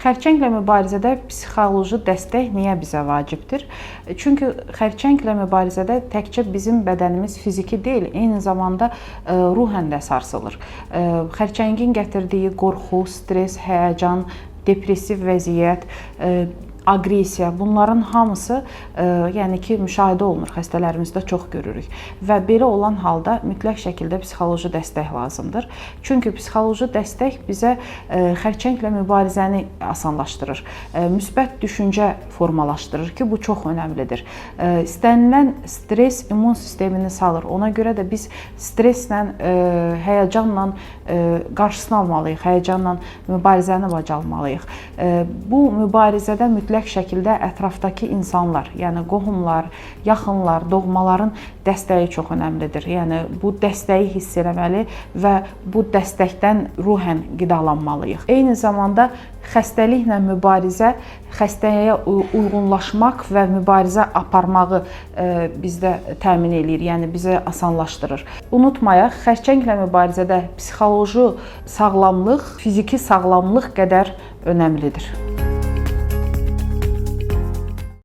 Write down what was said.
Xərçənglə mübarizədə psixoloji dəstək niyə bizə vacibdir? Çünki xərçənglə mübarizədə təkcə bizim bədənimiz fiziki deyil, eyni zamanda ruhən də sarsılır. Xərçəngin gətirdiyi qorxu, stres, həyəcan, depressiv vəziyyət, aqressiya, bunların hamısı yəni ki, müşahidə olunur, xəstələrimizdə çox görürük. Və belə olan halda mütləq şəkildə psixoloji dəstək lazımdır. Çünki psixoloji dəstək bizə xərçənglə mübarizəni asanlaşdırır. Müsbət düşüncə formalaşdırır ki, bu çox önəmlidir. İstənilən stres immun sistemini salır. Ona görə də biz stresslə, həyəcanla qarşısını almalıyıq, həyəcanla mübarizəni bacarmalıyıq. Bu mübarizədə mütləq şəkildə ətrafdakı insanlar, yəni qohumlar, yaxınlar, doğmaların dəstəyi çox önəmlidir. Yəni bu dəstəyi hiss eləməli və bu dəstəkdən ruhən qidalanmalıyıq. Eyni zamanda xəstəliklə mübarizə, xəstəyə uyğunlaşmaq və mübarizə aparmağı bizdə təmin eləyir, yəni bizə asanlaşdırır. Unutmayaq, xərçənglə mübarizədə psixoloji sağlamlıq fiziki sağlamlıq qədər önəmlidir.